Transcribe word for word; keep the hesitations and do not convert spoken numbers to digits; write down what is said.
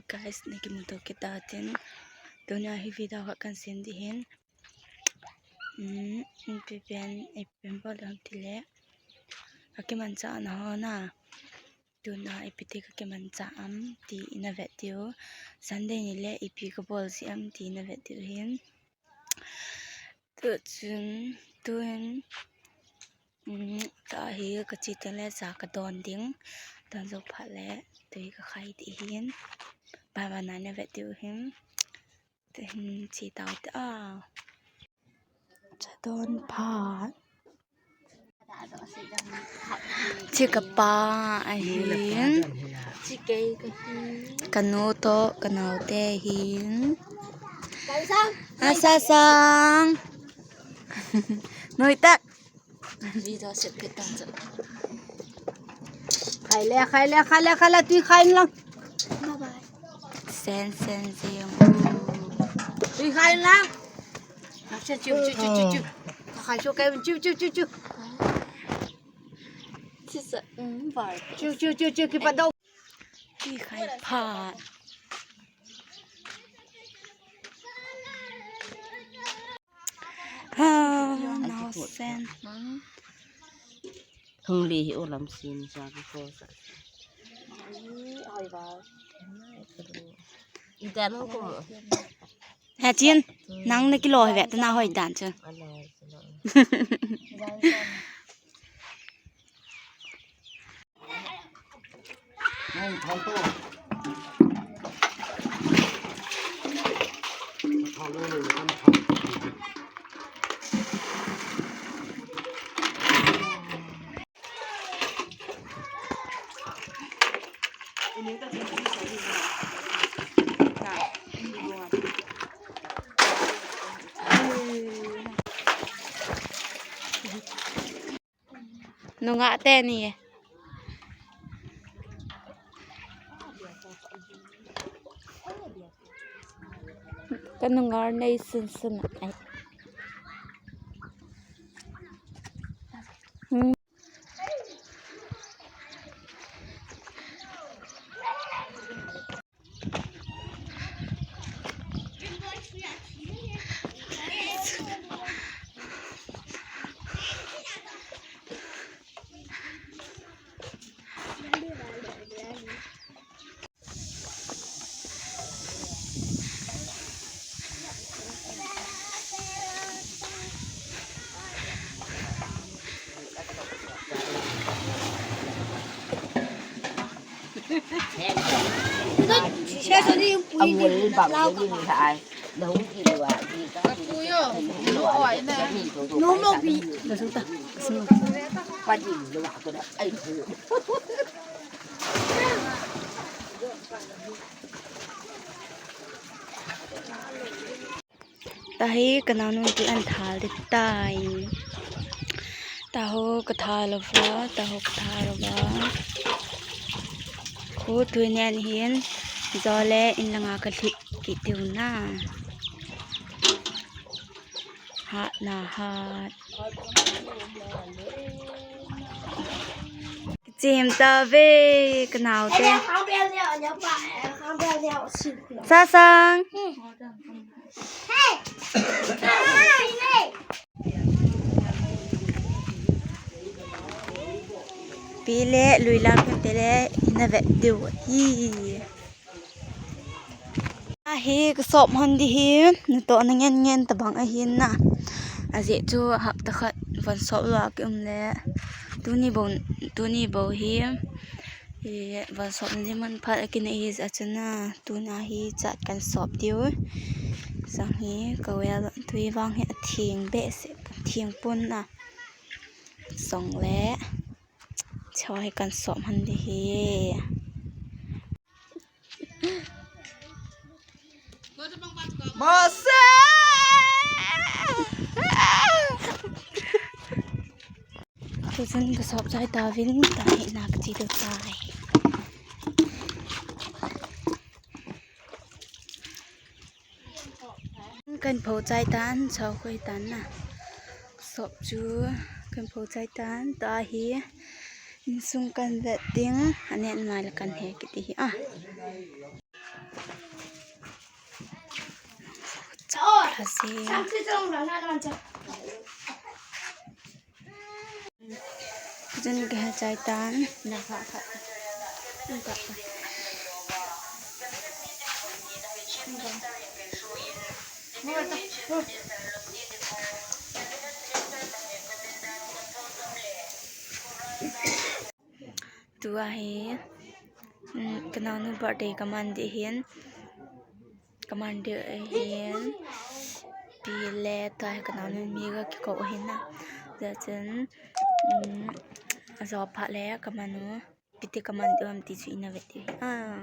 Guys, na kimuto kita tin. Tunia hi video khat kan sem di hin. Hmm, ipi pen, ipi pen bol ham tile. Ka kimanchah na ho na. Tuna ipi ti ka kimanchah am ti ina vet diu. Sunday ni le ipi ka bol ji am ti ina vet diu hin. Tu chun, tun, um, ta hi ka chi teng le cha ka don ding. Don jou phat le, tui ka khai ti hin. Bye bye na ina vet diu hin. Te hin chi tau te a. Cha don phat. Chi ka pa ahin. Chi kei ka hin. Ka nu to, ka nau te hin. Asa sang. Noi tak. Video set kit tan cha. Khai le, khai le, khai le, khai le, tui khai lang. Bye bye. Sen, sen, sen. Tui khai lang. Sen, chiu, chiu, chiu, chiu, chiu. Khai chu kai, chiu, chiu, chiu, chiu. Chiu, chiu, chiu, chiu, kipat dau. Tui khai phat. Ha, nau sen. Hung li hi u lam sin sa ki ko sa. Ita nang ko. Ha chin, nang na kilo hi ve ta na hoi dan chu. Nungah teni. Ka nungah nei sun sun ai. Hmm. Tahi ka naunu ti an thal di tai. Taho ka thal uva, taho ka thal uva. Khu tui nen hin, jole in langa ka lhit kit diu na. Hat na hat. Kichim ta ve ka nau te. Sasang. Pi le lui lam khem te le ina vet diu hi. Ahi ka sop hon di hi, natoh na ngen ngen tabang ahin na. Ajeh chu hapta khat von sop lou a ki um le. Tuni bou, tuni bou hi. Hi, von sop na di man phat a kinei hi jeh chun a, tuna hi chat kan sop diu. Sang hi, ka wel tui vang hi a thing behseh, thing pon a. Song le. Cho hi kan sop hon di hi. Mose! Tuchun ka sop chai tauvin, tahi na ka chi diu tai. Kan pho chai tan, chau khoi tan na. Sop chu kan pho chai tan, tahi. Insung kan vet ding, anen nai le kan he kiti hi a. Hasi. Jun ke ha chai tan. Tua hi, um, ka naonu birthday ka man ding hin, ka man ding hin, pi le tua hi ka naonu mi ga kikou hin na. Tua chun, um, ajo phat le ka man u, piti ka man ding ham ti chu ina ve ti. Ah.